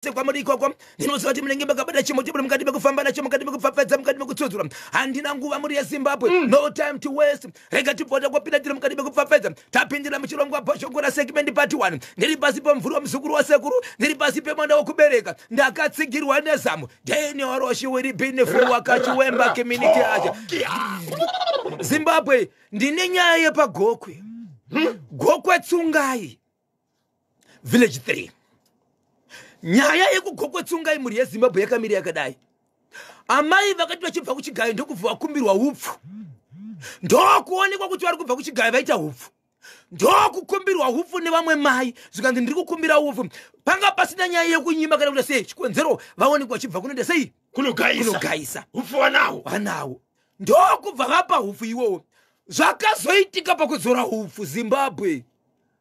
Kwamuri ikoko, ndinoziva kuti munenge makabata chimuti, muri mukati mekufamba nacho, mukati mekupfapfaidza, mukati mekutsudzura. Handina nguva, muri yeZimbabwe. No time to waste. Rega tipota kwapinda tiri mukati mekupfapfaidza. Tapindira muchirongwa Bhoshongora segment part 1. Ndiri pasi pemvuri wemuzukuru wasekuru, ndiri pasi pemwana wokubereka, ndakatsigirwa nezamu. Daniel Roshiwiri Binifu wakachiwemba community acha Zimbabwe. Ndine nyaya yepaGokwe, Gokwe Tsungai village 3. Nyaya yekuGokwe Tsungai, mhuri yeZimbabwe, yakamira yakadai. Amai vakati vachibva kuchigayo, ndokubva vakumbirwa upfu. Ndokuonekwa kuti vari kubva kuchigayo, vaita upfu, ndokukumbirwa upfu nevamwe mai. Zvikanzi, "Ndiri kukumbira upfu." Panga pasina nyaya yekunyima kana kuita sei. Chikonzero, vaonekwa vachibva kunoita sei? Kunogaisa. Kunogaisa. Upfu wanawo. Vanawo, ndokubva vapa upfu iwowo. Zvakazoitika pakudzora upfu, Zimbabwe,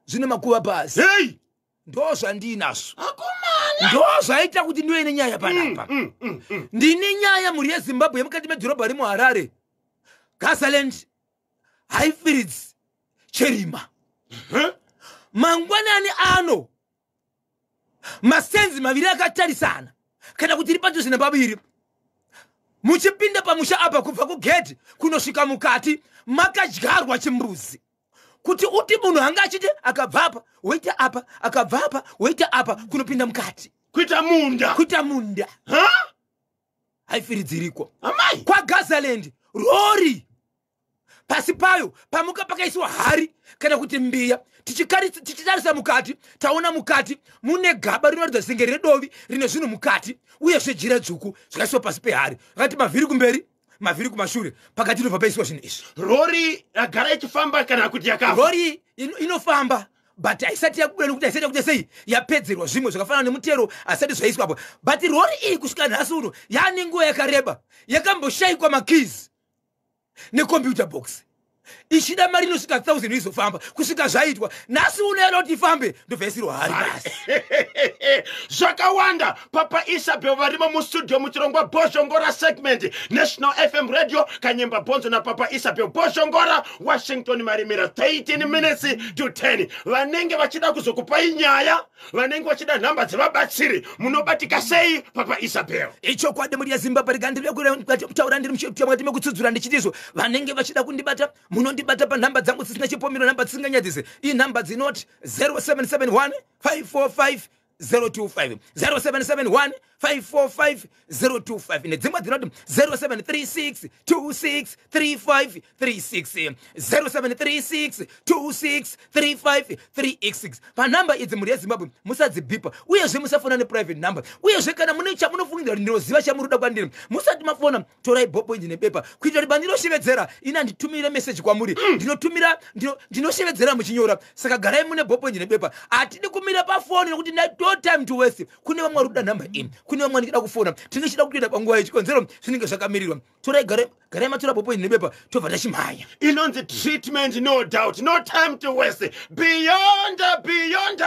zvine makuva pasi. Hei. Ndo zvandinazvo. Akomana. Ndo zvaita kuti ndive nenyaya panapa. Ndine nyaya, mhuri yeZimbabwe, yemukati medhorobha remuHarare, Gazaland, Highfields, Cherima. Mangwanani ano, masenzi maviri akatarisana, kana kuti iri padhuze nepaviri. Muchipinda pamusha apa, kubva kugedhi kunosvika mukati, makadyarwa chimbuzi kuti uti munhu anga achiti akabva apa woita apa, akabva apa woita apa, kunopinda mukati. Kuita munda. Kuita munda. Ha? Haifiridziriko. Amai. KwaGazaland, rori pasi payo pamuka pakaiswa hari kana kuti mbiya. Tichitarisa mukati, taona mukati mune gaba rinoratidza senge redovi, rine zvinhu mukati, uyezve jira dzvuku zvakaiswa pasi pehari. Vakati mavhiri kumberi, mavhiri kumashure, pakati ndobva paiswa zvinhu izvi. Rori yagara ichifamba kana kuti yakafa? Rori inofamba, but haisati yakubuda nekuti haisati yakuita sei, yapedzerwa zvimwe zvakafanana nemutero, hasati zvaiswapo. But rori iyi kusvika nhasi uno yaane nguva yakareba yakamboshayikwa makeys necomputer box, ichida mari inosvika 1000 izofamba. Kusvika zvaitwa nhasi uno, yada kuti ifambe, ndobva yaisirwa hari pasi. Zvakawanda. Papa Isabel varimo mustudio muchirongwa Bhozhongora segment, National FM Radio, Kanyemba Bhonzo naPapa Isabel. Bhozhongora, Washington Marimira, 13 minutes to 10. Vanenge vachida kuzokupai nyaya, vanenge vachida nhamba dzevabatsiri, munobatika sei, Papa Isabel? Ichokwadi, muri yeZimbabwe. Rega ndiri kutaura ndiri mukati mekutsudzura ndichitizvo, vanenge vachida kundibata, munondibata panhamba dzangu dzisina chipomero, nhamba dzisinganyadzise. Inhamba dzinoti 0771 545 025, 0771 545 025, nedzimwe dzinoti 0736 26 35 36, 0736 26 35 36. Panhamba idzi, mhuri yeZimbabwe, musadzibhipa, uyezve musafona neprivate number. Uyezve kana mune chamunofungidzira kuti ndinoziva chamuri kuda kwandiri, musati mafona, torai ballpoint nebepa kuitira kuti pandinoshevedzera, ini handitumire meseji kwamuri, ndinotumira, ndinoshevedzera muchinyora. Saka garai mune ballpoint nebepa. Hatidi kumira pafoni nekuti no time to waste. Kune vamwe vari kuda nhamba iyi, kune vamwe vanenge kufona, tinenge chida kutoenda panguva yechikonzero zvinenge zvakamirirwa. Torai, garai, garai matora ballpoint nebepa, tobva tachimhanya. Inonzi treatment, no doubt, no time to waste. Beyond, beyond,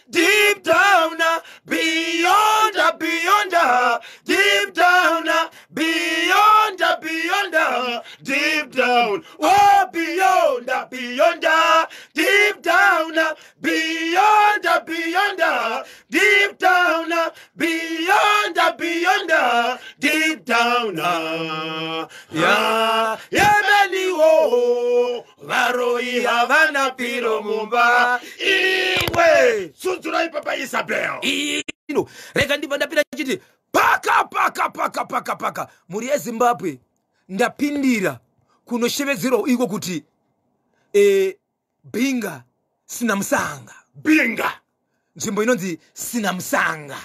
deep down, beyond, beyond, deep down, beyond, beyond, deep down, oh, beyond, beyond, deep down, beyond, beyond, deep down, beyond, beyond, deep down. Ya yemeniwo, varoi havana piro mumba iwe. Tsuntsurai, Papa Isabel. Ino rega ndibva ndapinda chiti paka paka paka paka paka. Mhuri yeZimbabwe, ndapindira kunoshevedzerwa iko kuti Binga Sinamusanga. Binga. Nzvimbo inonzi Sinamusanga.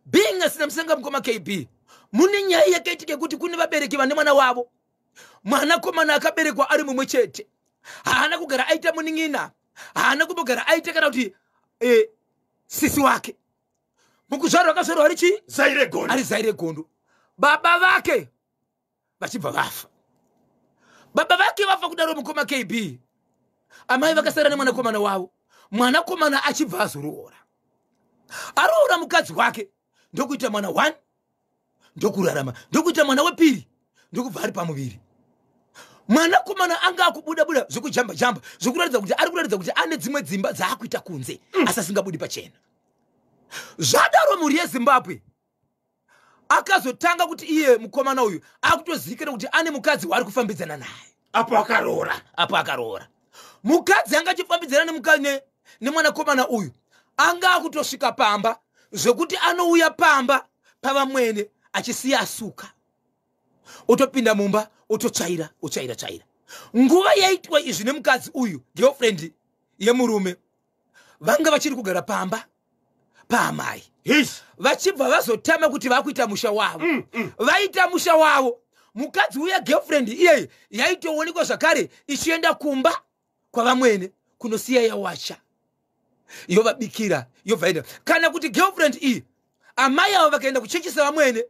Binga Sinamusanga, mukoma KB, mune nyaya yakaitika yekuti kune vabereki vane mwana wavo, mwanakomana akaberekwa ari mumwe chete. Haana kugara aita munin'ina, haana kumbogara aita kana kuti sisi wake. Mukuzvarwa akazvarwa ari chii? Zai regondo. Ari zai regondo. Baba vake vachibva vafa. Baba vake vafa kudaro, mukoma KB, amai vakasara nemwanakomana wavo. Mwanakomana achibva azoroora, aroora mukadzi wake, ndokuita mwana 1, ndokurarama, ndokuita mwana wepiri, ndokubva ari pamuviri. Mwanakomana anga akubuda buda zvekujamba jamba, zvekuratidza kuti ari kuratidza kuti ane dzimwe dzimba dzaakuita kunze, asi asingabudi pachena. Zvadaro mhuri yeZimbabwe, akazotanga kuti iye mukomana uyu akutozivikana kuti ane mukadzi waari kufambidzana naye. Apo akaroora. Apo akaroora. Mukadzi anga achifambidzana nemwanakomana uyu anga akutosvika pamba zvekuti anouya pamba pavamwene achisiya asuka, otopinda mumba, ototsvaira, otsvaira tsvaira. Nguva yaitwa izvi nemukadzi uyu, girlfriend yemurume, vanga vachiri kugara pamba paamai. Vachibva vazotama kuti vakuita musha wavo. Vaita musha wavo, mukadzi uya, girlfriend iyeye, yaitoonekwa zvakare ichienda kumba kwavamwene kunosiya yawacha, yovabikira, yobva enda. Kana kuti girlfriend iyi, amai avo vakaenda kuchechi sevamwene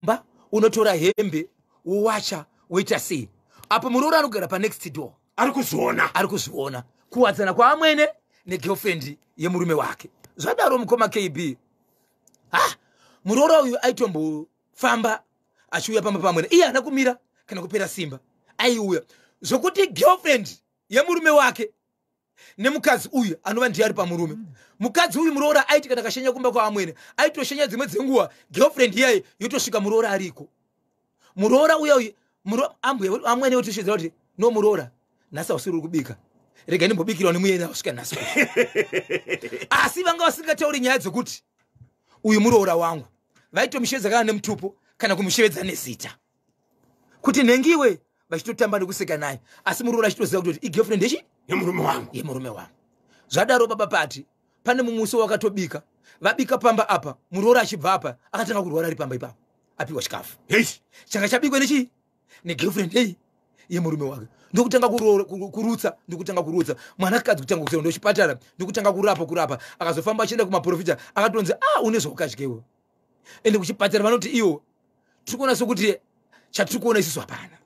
mba, unotora hembe, wowacha, woita sei. Apo muroora anogara panext door. Ari kuzviona. Ari kuzviona kuwadzana kwaamwene negirlfriend yemurume wake. Zvadaro, mukoma KB, ha, muroora uyu aitombofamba achiuya pamba pamwene. Iye haana kumira kana kupera simba, aiuya zvokuti girlfriend yemurume wake nemukadzi uyu anova ndiye ari pamurume. Mukadzi uyu, muroora, aiti kana akashanya kumba kwaamwene, aitoshanya dzimwe dzenguva girlfriend iyayi yotosvika muroora ariko. Muroora uya uyu, ambuya amwene votoshedzera kuti, "No, muroora, nhasi hausiri uri kubika, rega ndimbobikirwa nemuyeni ausvika nhasi." Asi vanga vasingatauri nyaya dzekuti uyu muroora wangu. Vaitomushevedza kana nemutupo kana kumushevedza nezita kuti nhengiwe, vachitotamba nekuseka naye, asi muroora achitoziva kuti igirlfriend yechi Yemurume wangu. Yemurume wangu. Zvadaro, baba pati pane mumwe musi wakatobika, vabika pamba apa, muroora achibva apa akatanga kurwara ari pamba ipapo, apiwa chikafu changa chabikwa nechii, negirlfriend ei yemurume wake. Ndokutanga kurutsa, ndokutanga kurutsa mwanakadzi, kutanga kusera ndochipatara, ndokutanga kurapa kurapa. Akazofamba achienda kumaprofita, akatonzi, "A, une zvaukadyewo." Ende kuchipatara vanoti iwo tiri kuona sokuti chatiri kuona isusu hapana.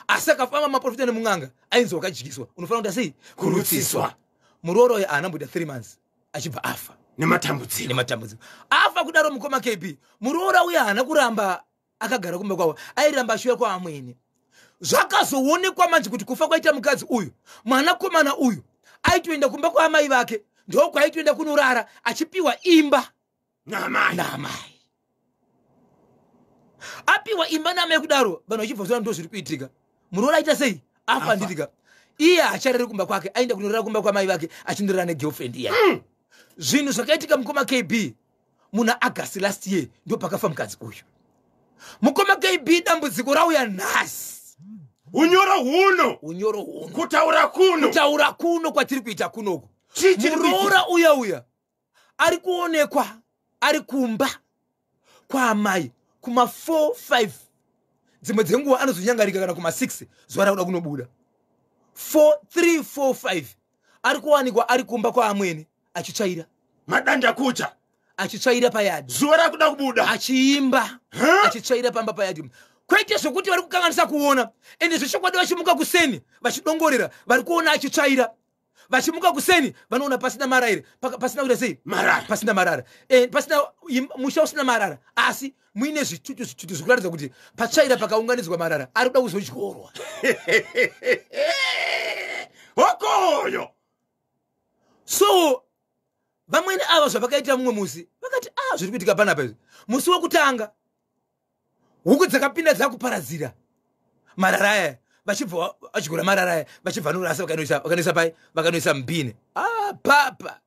Asi akafamba maprofita nemung'anga, ainzi wakadyiswa, unofanira kuita sei? Kurutsiswa. Muroora uyo haana mboita 3 months achibva afa. Nematambudziko. Nematambudziko. Afa kudaro, mukoma KB, muroora uyo haana kuramba akagara kumba kwavo, airamba achiuya kwaamwene. Zvakazoonekwa manje kuti kufa kwaita mukadzi uyu, mwanakomana uyu aitoenda kumba kwaamai vake, ndokwaitoenda kunorara achipiwa imba Naamai. Naamai. Apiwa imba naamai kudaro, vanhu vachibva zona ndo zviri kuitika. Muroora aita sei? Afa. Afa. Nditika iye haacharari kumba kwake, aenda kunorara kumba kwamai vake achindorara negirlfriend iyayi. Zvinhu zvakaitika, mukoma KB, muna August last year ndo pakafa mukadzi uyu. Mukoma KB, dambudziko rauya nhasi. Unyoro huno. Unyoro huno. Kutaura kuno. Kutaura kuno kwatiri kuita kunoku, Chii chiri kuitika? muroora uya uya ari kuonekwa ari kumba kwaamai kuma 4 5, dzimwe dzenguva anozonyangarika kana kuma 6 zuva rakuda kunobuda. 4 3 4 5 ari kuwanikwa ari kumba kwaamwene achitsvaira. Madanda kucha. Achitsvaira payadhi. Zuva rakuda kubuda. Achiimba. Huh? Achitsvaira pamba payadhi, kwete zvokuti vari kukanganisa kuona. Ende zvechokwadi vachimuka kuseni vachidongorera, vari kuona achitsvaira. Vachimuka kuseni vanoona pasina marara, pasina kuita sei? Marara. Pasina marara, pasina musha usina marara, asi muine zvitutu zvitutu zvikuratidza kuti patsvaira pakaunganidzwa marara ari kuda kuzodyorwa. Hokoyo. So vamwene ava zvavakaita mumwe musi, vakati, "A, zviri kuitika panapa izvi." Musi wekutanga huku dzakapinda dzakuparadzira marara aya, vachibva vadyora marara aya, vachibva norasa, vakanoisa pai? Vakanoisa mubhini. Ah, papa,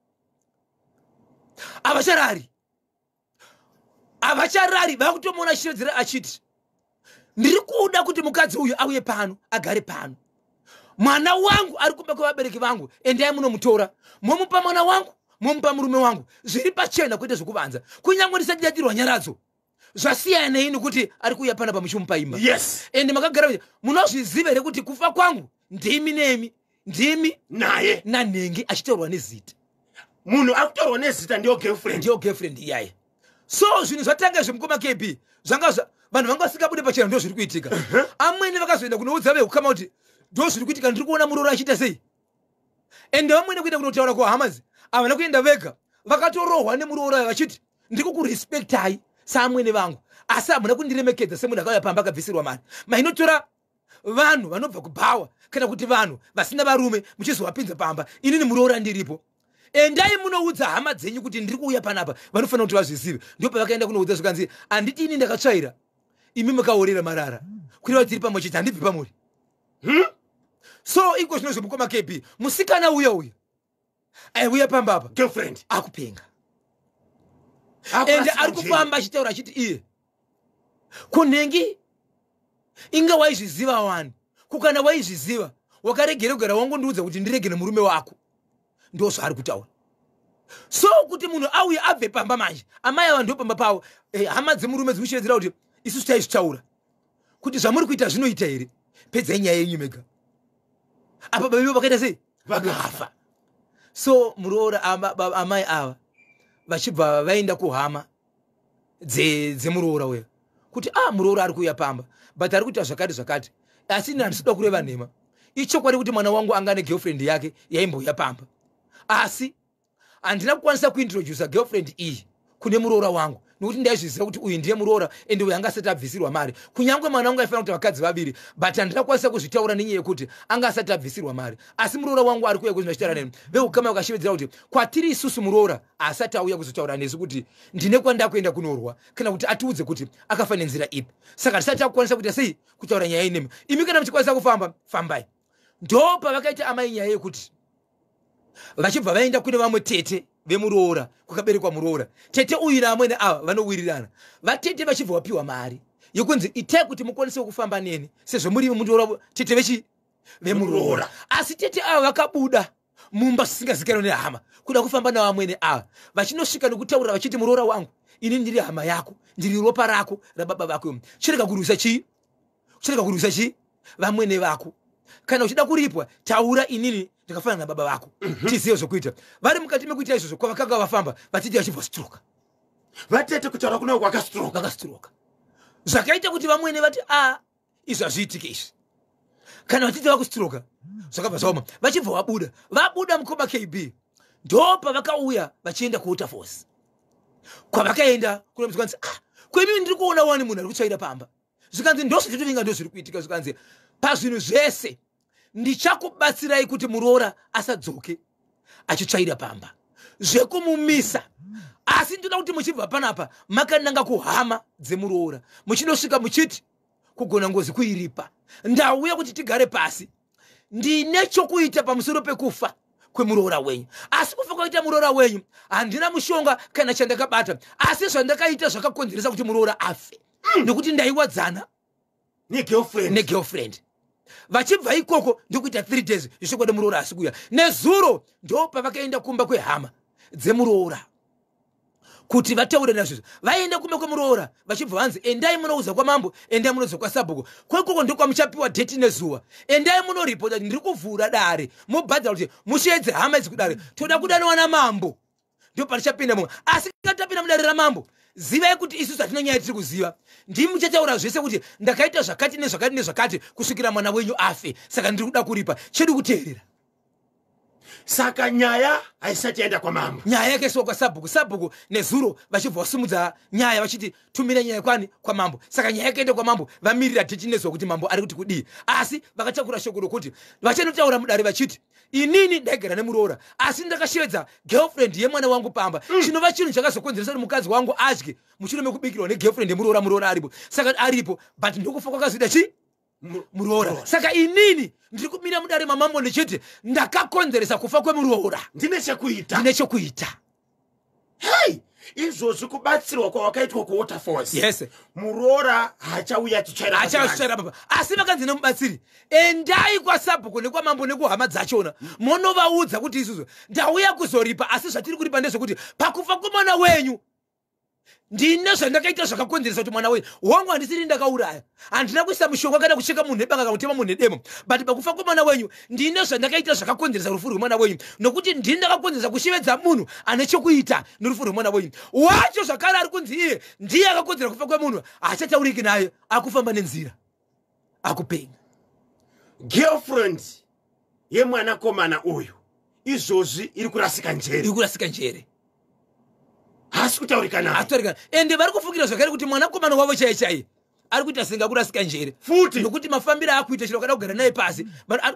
havacharari, havacharari. Vakutomuona achishevedzera achiti, "Ndiri kuda kuti mukadzi uyu auye pano, agare pano. Mwana wangu ari kumba kwevabereki vangu, endai munomutora, momupa mwana wangu, momupa murume wangu zviri pachena, kwete zvekuvanza. Kunyange ndisati ndadirwa nyaradzo, zvasiyana nei nokuti ari kuuya panapa muchimupa imba?" Ende makagara, munozviziva here kuti kufa kwangu ndimi nemi, ndimi Naye. Nanhengi achitaurwa nezita. Munhu akutorwa nezita ndiyo girlfriend. Ndiyo girlfriend iyaye. So zvinhu zvatanga izvi, mukoma KB, zvanga vanhu vanga vasingabude pachena ndo zviri kuitika. Amwene vakazoenda kunoudza veukama kuti ndo zviri kuitika, ndiri kuona muroora achiita sei. Ende vamwene kuenda kunotaura kuhamazi, havana kuenda vega, vakatorohwa nemuroora vachiti, "Ndiri kukurespectai saamwene vangu, asi hamuna kundiremekedza semunhu akauya pamba akabvisirwa mari. Mainotora vanhu vanobva kubhawa kana kuti vanhu vasina varume muchizovapinza pamba, inini muroora ndiripo." Endai munoudza hama dzenyu kuti ndiri kuuya panapa, vanofanira kuti vazvizive. Ndopavakaenda kunoudza, zvikanzi handiti ini ndakatsvaira, imi mukaorera marara, kureva kuti tiri pamwe chete, handibvi pamuri. So iko zvino zvemukoma KB, musikana uya uya aiuya pamba apa, girlfriend, akupenga, ende ari kufamba achitaura achiti iye kunhengi inga waizviziva wani, kukana waizviziva wakaregere kugara wangondiudza kuti ndirege nemurume wako. Ndo zvaari kutaura. So kuti munhu auye abve pamba manje, amai ava ndo pamba pavo. Hama dzemurume dzikushevedzera kuti isusu taizvitaura kuti zvamuri kuita zvinoita here, pedzai nyaya yenyu mega. Apa babivo vakaita sei? Vakafa. So muroora, amai ava vachibva vaenda kuhama dzemuroora uya kuti a muroora ari kuuya pamba, but ari kuita zvakati zvakati, asi ini handisida kureva nhema. Ichokwadi kuti mwana wangu anga negirlfriend yake yaimbouya pamba, asi handina kukwanisa kuintrodusa girlfriend iyi kune muroora wangu nokuti ndaizviziva kuti uyu ndiye muroora, ende uyu anga asati abvisirwa mari. Kunyange mwana wangu aifanira kuti vakadzi vaviri, but handina kukwanisa kuzvitaura nenyaya yekuti anga asati abvisirwa mari. Asi muroora wangu ari kuuya kuzvinochitaura neni. Veukama vakashevedzera kuti kwatiri isusu muroora asati auya kuzotaura nesu kuti ndine kwandakuenda kunorwa, kana kuti atiudze kuti akafa nenzira ipi. Saka tisati takukwanisa kuita sei kutaura nyaya inemi. Imi kana muchikwanisa kufamba, fambai. Ndo pavakaita amai nyaya yekuti vachibva vaenda kune vamwe tete vemuroora kwakaberekwa muroora. Tete uyu naamwene ava vanowirirana. Vatete vachibva vapiwa mari yekunzi itai kuti mukwanise kufamba neni sezvo muri muroora, tete vechi vemuroora. Asi tete ava vakabuda mumba zvisingazikanwa nehama kuda kufamba navamwene ava, vachinosvika nokutaura vachiti, muroora wangu, ini ndiri hama yako, ndiri ropa rako rababa vako, chirega kurwisa chii, chirega kurwisa chii vamwene vako. Kana uchida kuripwa, taura, inini ndakafanana nababa vako, tizive zvokuita. Vari mukati mekuita izvozvo, kwavakanga vafamba, vatete vachibva stroka. Vatete kutaura kuno kwakastroka. Vakastroka, zvakaita kuti vamwene vati, a izvi hazviitike izvi. Kana vatete vakustroka, zvakabva zvaoma. Vachibva vabuda, vabuda mukoma KB, ndo pavakauya vachienda kuWaterfalls. Kwavakaenda kunomzwanzi, ah, kwemimi ndiri kuona wani munhu ari kutsvaira pamba. Zvikanzi ndozvatitovinga, ndo zviri kuitika. Zvikanzi pazvinhu zvese ndichakubatsirai kuti muroora asadzoke achitsvaira pamba, zvekumumisa. Asi ndoda kuti muchibva panapa makananga kuhama dzemuroora, muchinosvika muchiti kugona ngozi kuiripa, ndauya kuti tigare pasi, ndine chokuita pamusoro pekufa kwemuroora wenyu. Asi kufa kwaita muroora wenyu handina mushonga kana chandakabata, asi zvandakaita zvakakonzeresa kuti muroora afe nekuti ndaiwadzana negirlfriend. Negirlfriend. Vachibva ikoko ndokuita 3 days zvichokwadi muroora asi kuuya. Nezuro ndo pavakaenda kumba kwehama dzemuroora kuti vataure nazvizvo. Vaenda kumba kwemuroora, vachibva vanzi endai munoudza kwamambo, endai munoudza kwasabhuku. Kwekoko ndokwamuchapiwa date nezuva. Endai munoripota kuti ndiri kuvhura dare, mobhadhara kuti musheedze hama idzi kudare, toda kudaniwa namambo, ndo patichapinda mumwe. Asi kana tapinda mudare ramambo, zivai kuti isusu hatina nyaya tiri kuziva, ndimi muchataura zvese kuti ndakaita zvakati nezvakati nezvakati kusvikira mwana wenyu afe, saka ndiri kuda kuripa. Chedu kuteerera. Saka nyaya haisati yaenda kwamambo? Nyaya yakaiswa kwasabhuku. Sabhuku nezuro vachibva vasimudza nyaya vachiti tumira nyaya kwani? Kwamambo. Saka nyaya yakaenda kwamambo, vamirira tichinezwa kuti mambo ari kuti kudii. Asi vakatakura shoko rokuti vachanotaura mudare vachiti inini ndaigara nemuroora, asi ndakashevedza girlfriend yemwana wangu pamba, chinova chinhu chakazokonzeresa kuti mukadzi wangu adye mushure mekubikirwa negirlfriend yemuroora, muroora aripo. Saka aripo, but ndokufa kwakazoita chii? Muroora. Saka inini ndiri kumira mudare mamambo ndichiti ndakakonzeresa kufa kwemuroora. Ndine chekuita. Ndine chokuita. Hei, izvozvi kubatsirwa kwawakaitwa kuWaterfalls, Yes. muroora haachauya achitsvaira? Achasvera baba. Asi vakanzi nemubatsiri, endai kwasabhuku nekwamambo nekuhama dzachona, monovaudza kuti isusu ndauya kuzoripa, asi zvatiri kuripa ndezvekuti pakufa kwemwana wenyu ndine zvandakaita zvakakonzeresa kuti mwana wenyu wangu, handisiri ndakauraya, handina kuisa mushonga kana kucheka munhu nebanga kana kutema munhu nedemo, but pakufa kwemwana wenyu ndine zvandakaita zvakakonzeresa rufu rwemwana wenyu, nokuti ndini ndakakonzeresa kushevedza munhu ane chokuita nerufu rwemwana wenyu wacho. Zvakare ari kunzi iye ndiye akakonzera kufa kwemunhu, haachatauriki naye, akufamba nenzira, akupenga. Girlfriend yemwanakomana uyu izvozvi iri kurasika njere. Iri kurasika njere. Haasi kutaurika naye. Haasi. Ende vari kufungira zvakare kuti mwanakomana wavo chaiye chaiye ari kuita senga kurasika njere futi. Nokuti mafambiro aakuita, chero kada kugara naye pasi,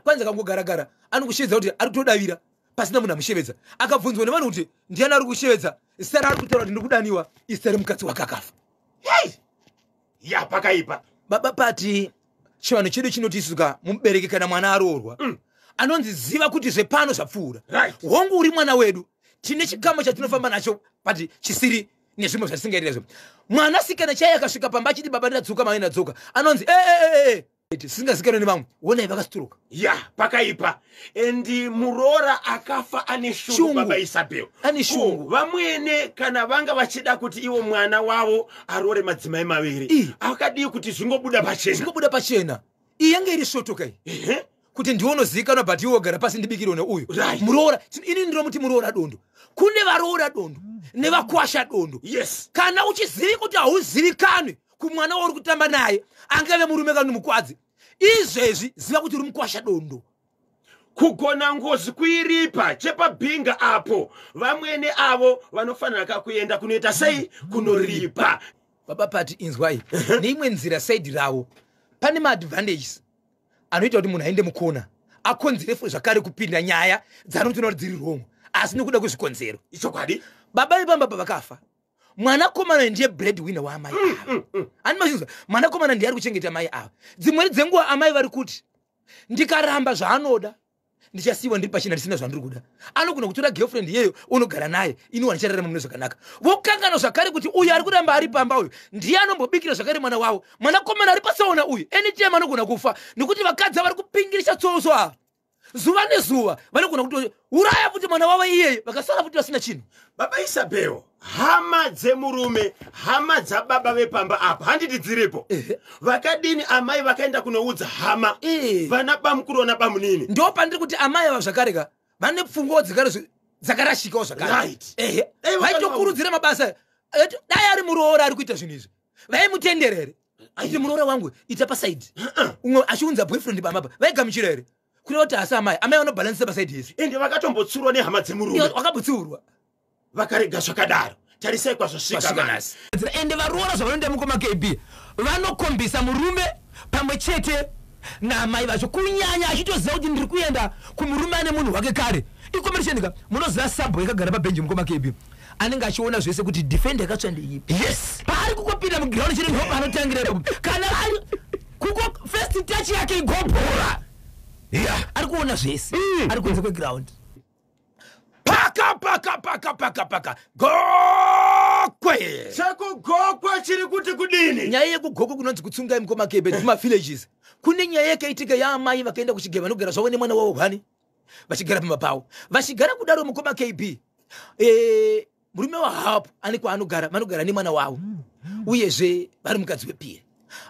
kwanza kangogaragara anokushevedza kuti ari kutodavira. Pasina munhu amushevedza. Akabvunzwa nevanhu kuti ndiani ari kushevedza, zita raari kutaura kuti ndiri kudaniwa izita remukadzi wake akafa. Hei! Ya, pakaipa. Baba Pati, chivanhu chedu chinoti isuka mubereki kana mwana aroorwa anonzi ziva kuti zvepano zvapfuura. Hongu, uri mwana wedu, tine chikamu chatinofamba nacho, but chisiri nezvimwe zvatisingaiti nazvo. Mwanasikana chaiye akasvika pamba achiti, "Baba, ndadzoka, mai, ndadzoka," anonzi, "Ee, singazikanwe nevamwe, wonai vakasituruka." Ya, pakaipa. And muroora akafa ane shungu. Shungu. Baba Isabel. Ane shungu. Ko, vamwene kana vanga vachida kuti ivo mwana wavo aroore madzimai maviri, akadii kuti zvingobuda pachena? Zvingobuda pachena. Iyi yange iri svotoka iyi, kuti ndiwonozivikanwa, but iwe wogara pasi, ndibikirwe neuyu. Muroora, ini ndinomuti muroora dondo. Kune varoora dondo nevakwasha dondo. Kana uchizivi kuti hauzivikanwi kumwana wauri kutamba naye, angave murume kana mukwadzi, izvezvi ziva kuti uri mukwasha dondo. Kugona ngozi kuiripa chepabhinga apo, vamwene avo vanofanira kakuenda kunoita sei? Kunoripa. Baba Pati, inzwai, neimwe nzira side ravo pane maadvantages anoita kuti munhu aende mukona akonzere zvakare kupinda nyaya dzanotoona kuti dziri wrong, asi nekuda kwezvikonzero. Ichokwadi. Baba vepamba pavakafa, mwanakomana ndiye bread winner waamai ava. Handi mazvinzwa? Mwanakomana ndiye ari kuchengeta mai ava. Dzimweni dzenguva amai vari kuti, "Ndikaramba zvaanoda, ndichasiyiwa ndiri pachena ndisina zvandiri kuda. Anogona kutora girlfriend iyeyo, unogara naye, ini wandichararama mune zvakanaka." Vokangana zvakare kuti uyu ari kuramba ari pamba uyu ndiye anombobikira zvakare mwana wavo. Mwanakomana ari pasaona uyu anytime anogona kufa, nekuti vakadzi vari kupingirisha tsotso ava zuva nezuva. Vanogona kutouraya futi mwana wavo iyeye, vakasara futi vasina chinhu. Baba Isabel, hama dzemurume, hama dzababa vepamba apa, handiti dziripo? Ehe. Vakadini amai vakaenda kunoudza hama, vana bamukuru, vana bamunini? Ndo pandiri kuti amai ava zvakare ka vane pfungwawo dzakare dzakarashikawo zvakare. Ehe. Dai Vaitokurudzira mabasa. Dai ari muroora ari kuita zvinhu izvi, vaimutendera here? Aiti, "Muroora wangu, ita paside," umwe achiunza boyfriend pambapa, vaigamuchira here? Kureva kuti asi amai vanobhalansisa paside yese. Ende vakatombotsurwa nehama dzemurume. Wakambotsurwa. Vakarega zvakadaro. Tarisai kwazvosvika Vasvika manje. nhasi. Ende varoora zvavanoenda, mukoma KB, vanokombisa murume pamwe chete naamai vacho, kunyanya achitoziva kuti ndiri kuenda kumurume ane munhu wake kare. Icompetition ka. Munoziva sabho yakagara pabhenji, mukoma KB, anenge achiona zvese kuti defender yakatsva ndeipi. Paari kukopinda muground chete, ndo paanotangira ipapo. Kana ari kuko, first touch yake igobhora. Ari kuona zvese ari kunze kweground. Paka paka paka paka paka Gokwe. Chekugokwe chiri kuti kudini? Nyaya yekugokwe kunonzi kutsungai, mukoma KB, kumavillages kune nyaya yakaitika yaamai vakaenda kuchigeva, vanogara zvavo nemwana wavo hwani, vachigara pamba pavo. Vachigara kudaro, mukoma KB, murume wahapo ane kwaanogara, vanogara nemwana wavo, uyezve vari mukadzi wepiri.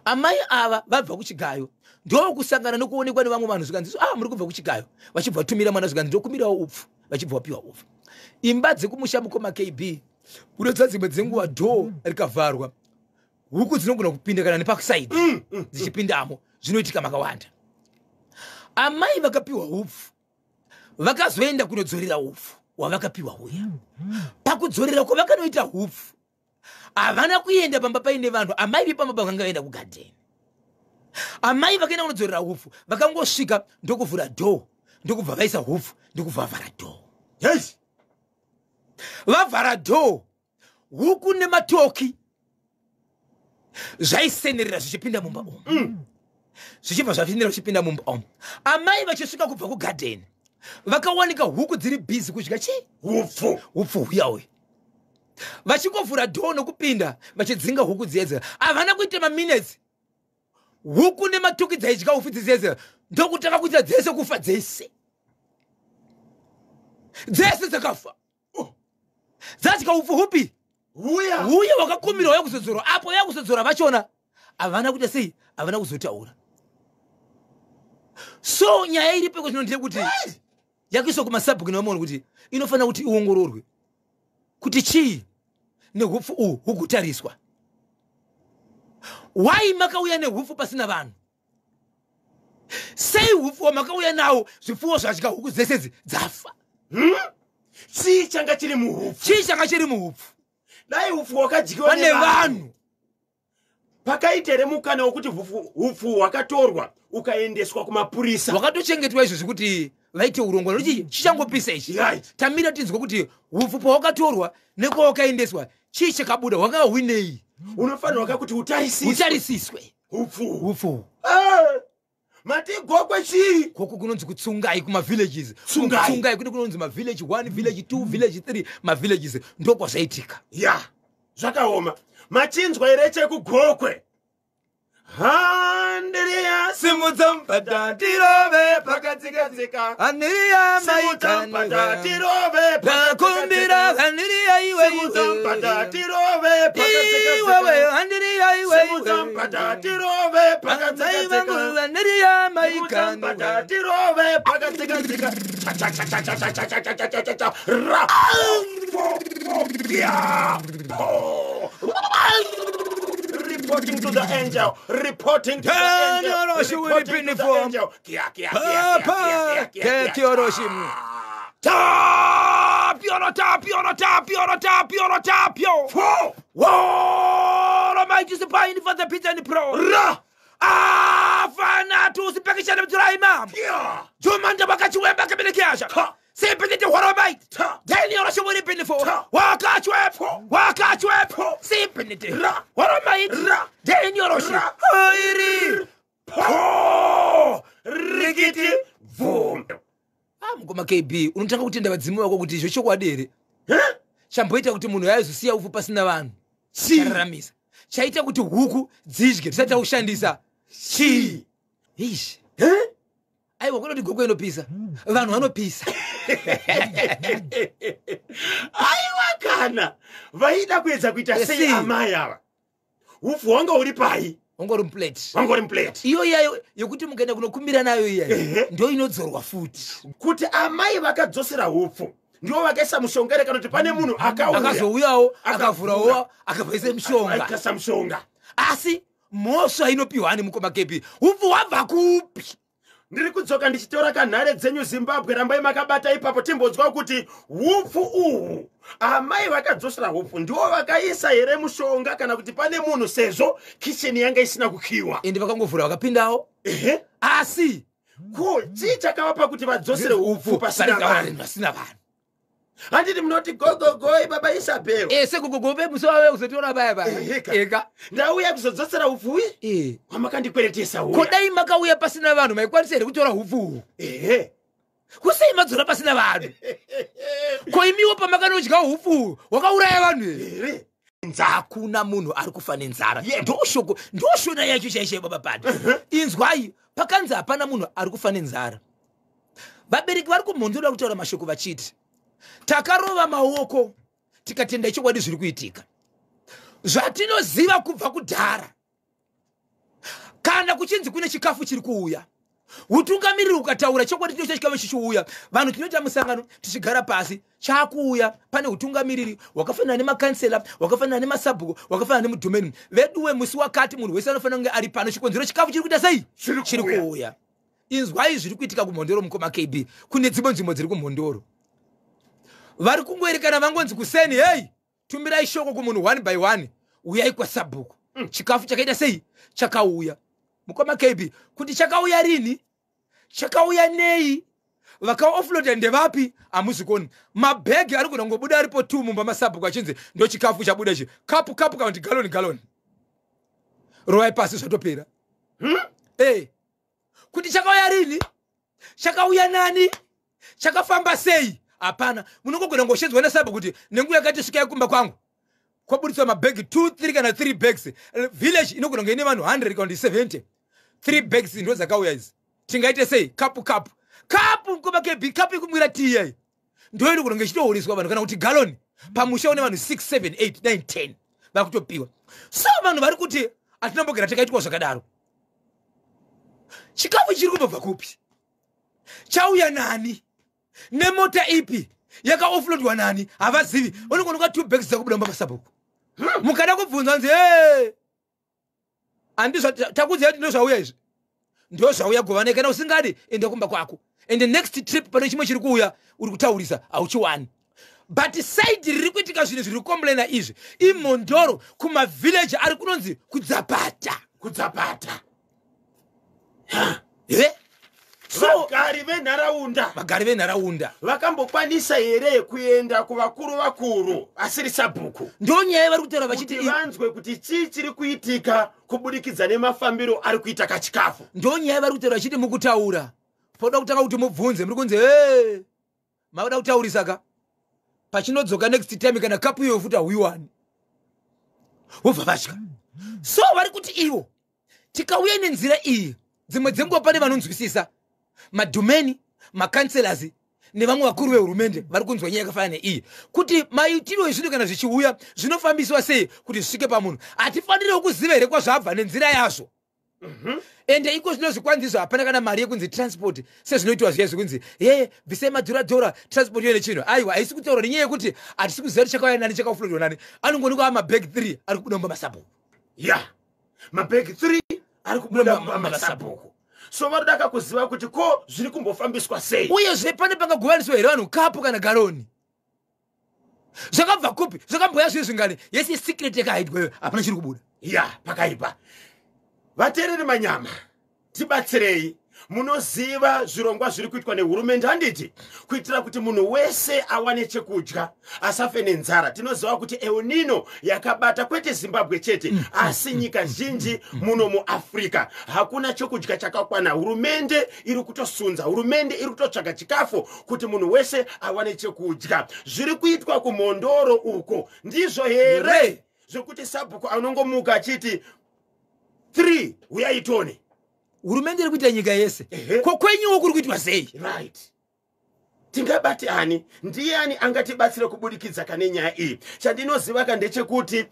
Amai ava vabva kuchigayo, ndokusangana nokuonekwa nevamwe vanhu, zvikanzi, "Ah, muri kubva kuchigayo?" Vachibva vatumira mwana, zvikanzi, "Ndokumirawo upfu." Vachibva vapiwa upfu. Imba dzekumusha, mukoma KB, unodza dzimwe dzenguva door rikavharwa, huku dzinogona kupinda kana nepaside dzichipindamo. Zvinoitika makawanda. Amai vakapiwa upfu, vakazoenda kunodzorera upfu hwavakapiwa uya. Pakudzorera kwavakanoita upfu, havana kuenda pamba paine vanhu. Amai vepamba vakanga vaenda kugadheni. Amai vakaenda kunodzorera upfu, vakangosvika ndokuvhura door, ndokubva vaisa upfu, ndokubva vavhara door. Vavhara door, huku nematoki zvaisenerera zvichipinda mumba umu, zvichibva zvapindira zvichipinda mumba umu. Amai vachisvika kubva kugadheni, vakawanika huku dziri busy kudya chii? Upfu. Upfu huya uyu. Vachingovhura door nokupinda, vachidzinga huku dziyedzera, havana kuita maminutes, huku nematoki dzaidya upfu dziyedzera ndokutanga kuita dzese kufa. Dzese dzese dzakafa. Oh. Dzadya upfu hupi? Huya. Huye wakakumirwa yakuzodzorwa. Apo yakuzodzora vachona havana kuita sei? Havana kuzotaura. So nyaya iripo zvino ndeyekuti yakaiswa kumasabhuku nevamwe kuti inofanira kuti iongororwe kuti chii neupfu uhu hugutariswa. Wai makauya neupfu pasina vanhu? Sei upfu hwamakauya nawo, zvipfuwo zvadya, huku dzese dzafa? Chii changa chiri muhupfu? Chii changa chiri muupfu? Dai upfu hwakadyiwa nevanhu. Pakaita here mukana wekuti upfu hwakatorwa ukaendeswa kumapurisa? Wakatochengetwa izvo zvekuti Vaite urongwa nokuti chichangopisa ichi. Tamira tinzwe kuti upfu pawakatorwa nekwawakaendeswa, chii chakabuda, hwanga huinei? Unofanirwa ka kuti utarisiswe. Utarisiswe. Upfu. Upfu. Eh, mati Gokwe chii? Koko kunonzi kuTsungai, kumavillages. Tsungai. Tsungai kune kunonzi mavillage 1, village 2, village 3, mavillages, ndokwazvaitika. Ya, zvakaoma. Machinzwa here chekuGokwe? Handiriya. Simudza mupata tirove. Pakadzikadzika. Handiriya. Simudza mupata tirove. Ndakumbira, handiriya iwe. Simudza mupata tirove. Iwewe. Pakadzikadzika. Handiriya iwe. Simudza mupata tirove. Pakadzikadzika. Handiriya. Simudza mupata tirove. Pakadzikadzika. Cha cha cha cha cha cha cha cha cha cha cha cha. Ra. Fo, fo, ya. Po. Reporting to the angel, reporting to the angel, Daniel Roshi will reporting be to the uniform. angel. Kia, kia, kia, kia, Papa, kia, kia, kia, Ketioroshi. Tapio, tapio, tapio, tapio, tapio. Fo. Woro maiti sipaini for the pizza and pro. Ra. Afana tu sipekishana mturaima. Kia. Jumanda wakachiwemba kebelekiasha. Ta. Sipiniti horo maiti. Ta. Daniel Roshi will be uniform. Ta. Wakachwepo. Wakachwepo. Sipiniti. Ra. Horo maiti. Ra. Daniel Roshi. Ra. Hairi. Po. Rikiti. Vum. Ah, mukoma KB, unotanga kutenda vadzimu vako kuti izvo chokwadi here? Eh? Chamboita kuti munhu aizosiya upfu pasina vanhu? Chii? Chararamisa chaita kuti huku dzidye tisati taushandisa chii? Ish. Eh? Aiwa, kunoti Gokwe inopisa, vanhu vanopisa. Aiwa, kana vaida kuedza kuita sei? Sei? Amai ava, upfu hwanga uri pai? Wanga uri muplate. Hwanga uri muplate. Iyo iyayo yekuti mukaenda kunokumbira nayo iyayo ndo inodzorwa futi. Kuti amai vakadzosera upfu ndivo vakaisa mushonga here, kana kuti pane munhu akauya Akazouyawo, akavhura. akavhurawo, akabvaisa mushonga? Akaisa mushonga. Asi mhosva inopiwa ani, mukoma KB? Upfu hwabva kupi? Ndiri kudzoka ndichitora kanhare dzenyu. Zimbabwe, rambai makabata ipapo, timbonzwa kuti upfu uhu, amai vakadzosera upfu ndivo vakaisa here mushonga, kana kuti pane munhu, sezvo kicheni yanga isina kukiwa. Ende vakangovhura vakapindawo. Asi Ko chii chakavapa kuti vadzosere upfu pasina vanhu? Pasina vanhu. Handiti munoti gogogoi, baba Isabel? Ese gogogope musi wave kuzotora paya paya. Eheka. Eka. Ndauya kuzodzosera upfu uyi hwamakandikweretesa uya. Kodai makauya pasina vanhu, maikwanisa here kutora upfu uhu? Ehe. Kusei madzora pasina vanhu? Ko imiwo pamakanodya upfu uhu, wakauraya vanhu here? Here. Hakuna munhu ari kufa nenzara. Ndoshoko, ndoshona yacho chaichai, baba pati. Inzwai, pakanzi hapana munhu ari kufa nenzara, vabereki vari kumhondoro kutaura mashoko vachiti takarova maoko tikatenda chokwadi zviri kuitika, zvatinoziva kubva kudhara. Kana kuchinzi kune chikafu chiri kuuya, utungamiriri ukataura chokwadi tinoita chikafu chichiuya, vanhu tinoita musangano tichigara pasi, chaakuuya. Pane utungamiriri hwakafanana nemakansela, hwakafanana nemasabhuku, hwakafanana nemudhomeni veduwe. Musi wakati munhu wese anofanira kunge ari pano, chikonzero chikafu chiri kuita sei? Chiri Chiri kuuya. kuuya. Inzwai zviri kuitika kuMhondoro, mukoma KB. Kune dzimwe nzvimbo dziri kuMhondoro vari kungoerekana vangonzi kuseni, "Hei, tumirai shoko kumunhu one by one, uyai kwasabhuku." Chikafu chakaita sei? Chakauya, mukoma KB. Kuti chakauya rini, chakauya nei, vakaoffloada ndevapi, hamuzvikoni. Mabhegi ari kuda kungobuda aripo tu mumba masabhuku, achinzi ndo chikafu chabuda ichi, kapu kapu kana kuti galoni galoni, rovai pasi, zvatopera. Kuti chakauya rini, chakauya nani, chakafamba sei, hapana. Munongogona ngoshedzwa nesabhuku kuti nenguva yakati svikai kumba kwangu, kwaburitswa mabhegi 2, 3 kana 3 bags. Village inogona kunge ine vanhu 100 kana kuti 70. 3 bags ndo dzakauya idzi, tingaite sei? Kapu kapu kapu, mukoma KB, kapu ikumwira tii yai ndo inogona kunge ichitohuriswa vanhu, kana kuti galoni pamusha une vanhu 6, 7, 8, 9, 10 vakutopiwa. So vanhu vari kuti hatinombogera takaitwa zvakadaro. Chikafu chiri kumbobva kupi? Chauya nani? Nemota ipi? Yakaoffloadwa nani? Havazivi. Unongonoka two bags dzakubuda mumba masabhuku. Mukada kubvunza nzi, "Hey, handizvo takuziva kuti ndozvauya izvi, ndo zvauya, govane. Kana usingadi, enda kumba kwako." And the next trip pane chimwe chiri kuuya, uri kutaurisa, hauchiwani. But side riri kuitika zvinhu zviri kucomplaina izvi iMhondoro, kumavhillaji ari kunonzi Kudzapata. Kudzapata. He, So Vagari venharaunda, vagari venharaunda vakambokwanisa here kuenda kuvakuru vakuru asiri sabhuku, Ndo nyaya vari kutaura vachiti kuti vanzwe kuti chii chiri kuitika kubudikidza nemafambiro ari kuita kachikafu? Ndo nyaya vari kutaura vachiti mukutaura poda kutanga kuti mubvunze, muri kunzi, "E, mauda kutaurisa ka, pachinodzoka next time kana kapu iyoyo futi hauiwani." Wobva vatya. So vari kuti ivo tikauya nenzira iyi, dzimwe dzenguva pane vanonzwisisa, madhumeni, macouncillors nevamwe vakuru vehurumende vari kunzwa nyaya yakafanana neiyi, kuti maitiro ezvinhu kana zvichiuya zvinofambiswa sei kuti zvisvike pamunhu. Hatifaniriwo kuziva here kwazvabva nenzira yazvo? Ende iko zvino zvikwanziso hapana kana mari yekunzi transport, sezvinoitwa zviya zvekunzi, "Ye, bvisai madhoradhora, transport iyo nechinhu." Aiwa, haisi kutaurwa nenyaya yekuti hatisi kuziva kuti chakauya nani, chakaoffloadwa nani. Anongoonekwa mabag 3 ari kubuda mumba masabhuku. Ya, mabhegi 3 ari kubuda Mumba mumba masabhuku. So varodaka kuziva kuti ko zviri kumbofambiswa sei. Uyezve pane pangagovaniswa here vanhu kapu kana garoni? Zvakabva kupi? Zvakamboya zviri zvingani? Yese secret yakahaidwayo, hapana chiri kubuda. Ya, pakaipa. Vateereri manyama, tibatsirei. Munoziva zvirongwa zviri kuitwa nehurumende, handiti, kuitira kuti munhu wese awane chekudya, asafe nenzara? Tinoziva kuti El Nino yakabata kwete Zimbabwe chete, asi nyika zhinji muno muAfrica. Hakuna chekudya chakakwana. Hurumende iri kutosunza, hurumende iri kutotsvaga chikafu kuti munhu wese awane chekudya. Zviri kuitwa kuMhondoro uko ndizvo here Here? zvekuti sabhuku anongomuka achiti 3 uyai tone? Hurumende iri kuita nyika yese. Ko kwenyuwo kuri kuitwa sei? Right, tingabati ani? Ndiani angatibatsire kubudikidza kane nyaya iyi? Chandinoziva ka ndechekuti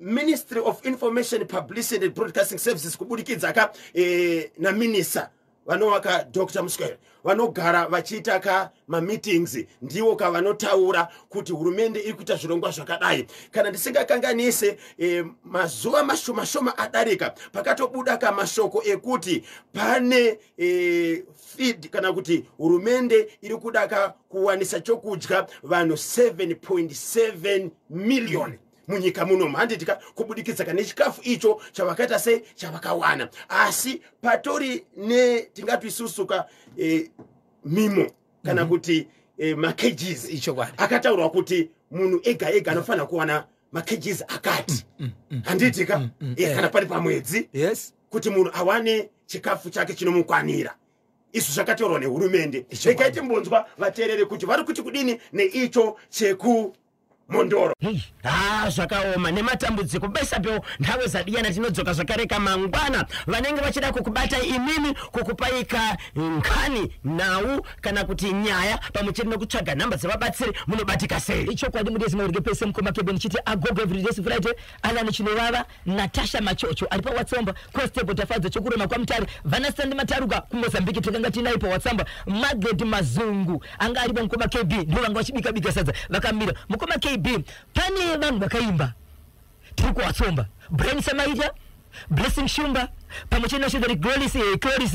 Ministry of Information, Publicity and Broadcasting Services, kubudikidza ka naminista vanova ka Dr Muswere, vanogara vachiita ka mameetings, ndiwo ka vanotaura kuti hurumende iri kuita zvirongwa zvakadai. Kana ndisingakanganise, mazuva mashoma shoma adarika pakatobuda kamashoko ekuti pane feed, kana kuti hurumende iri kuda ka kuwanisa chokudya vanhu 7.7 million munyika munomu, handitika, kubudikidza kane chikafu icho chavakaita sei, chavakawana. Asi patori netingati isusuka mimo kana kuti makgs Ichokwadi. akataurwa kuti munhu ega ega anofanira kuwana makgs akati, handitika, kana pari pamwedzi, kuti munhu awane chikafu chake chinomukwanira. Izvo zvakataurwa nehurumende. Ichokwadi. Regai timbonzwa vateereri kuti vari kuti kudini neicho chekuMhondoro. Hei, ha, zvakaoma nematambudziko besapeo. Nthawe zadiyana, tinodzoka zvakareka mangwana. Vanenge vachida kukubata imimi, kukupaika nkhani, nhau kana kuti nyaya, pamwe chete nekutsvaga nhamba dzevabatsiri, munobatika sei? Ichokwadi, mudezi maurike pese, mukoma Kebe, ndichiti agogo everyday Friday, Alani Chinovava, Natasha Machocho ari paWatsamba, Constable Tafadza Chokurema kwaMutare, Vanasandi Mataruka kuMozambique takanga tinai paWatsamba, Margaret Mazungu anga aripo. Mukoma KB, ndo vanga vachibika bika sadza vakamira. Mukoma KB, pane vanhu vakaimba tiri kuWatsomba, Brian Samaita, Blessing Shumba, pamwe chete nashedhari Gloris, Cloris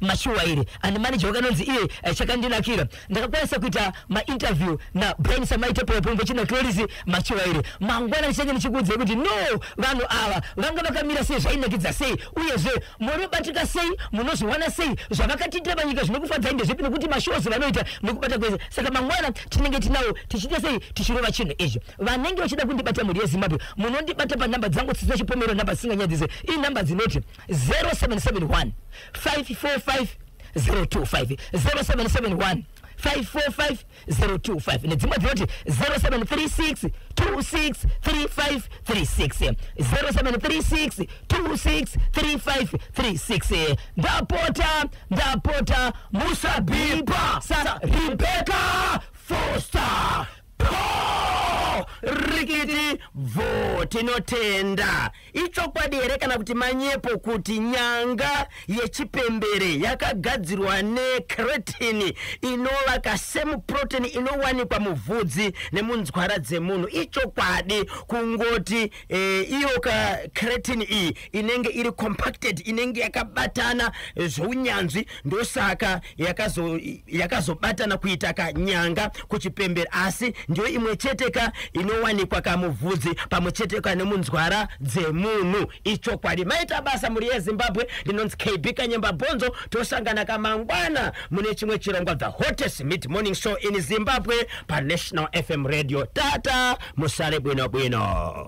Machuwaire and manager wakanonzi iye Chakandinakira. Ndakakwanisa kuita mainterview naBrian Samaita pamwe chete naCloris Machuwaire. Mangwana ndichange ndichikuudzai kuti no, vanhu ava vanga vakamira sei, zvainakidza sei, uyezve munobatika sei, munozviwana sei, zvavakatiitira panyika zvinokufadzai ndezvipi, nekuti mashows vanoita nokubata kwese. Saka mangwana tinenge tinawo tichiita sei, tichirova chinhu ichi. Vanenge vachida kundibata, mhuri yeZimbabwe, munondibata panhamba dzangu dzisina chipomero, nhamba dzisinganyadzise. Inhamba dzinoti 0771 545 025, 0771 545 025, nedzimwe dzinoti 0736 26 35 36, 0736 26 35 36. Ndapota, ndapota, musabhipa sa Rebecca Foster Po rikiti bvo. Tinotenda. Ichokwadi here kana kuti manyepo kuti nyanga yechipembere yakagadzirwa nekeratin, inova kasame protein inowanikwa muvhudzi nemunzwara dzemunhu? Ichokwadi, kungoti iyo ka keratin iyi inenge iri compacted, inenge yakabatana zvounyanzvi, ndosaka yakazobatana kuita kanyanga kuchipembere, asi ndiyo imwe chete ka inowanikwa. Inowanikwa kamubvudzi pamwe chete kane munzwara dzemunhu. Ichokwadi. Maita basa mhuri yeZimbabwe. Ndinonzi KB Kanyemba Bhonzo. Tosangana kamangwana mune chimwe chirongwa, the hottest mid morning show in Zimbabwe, paNational FM Radio. Tata, musare bwino bwino.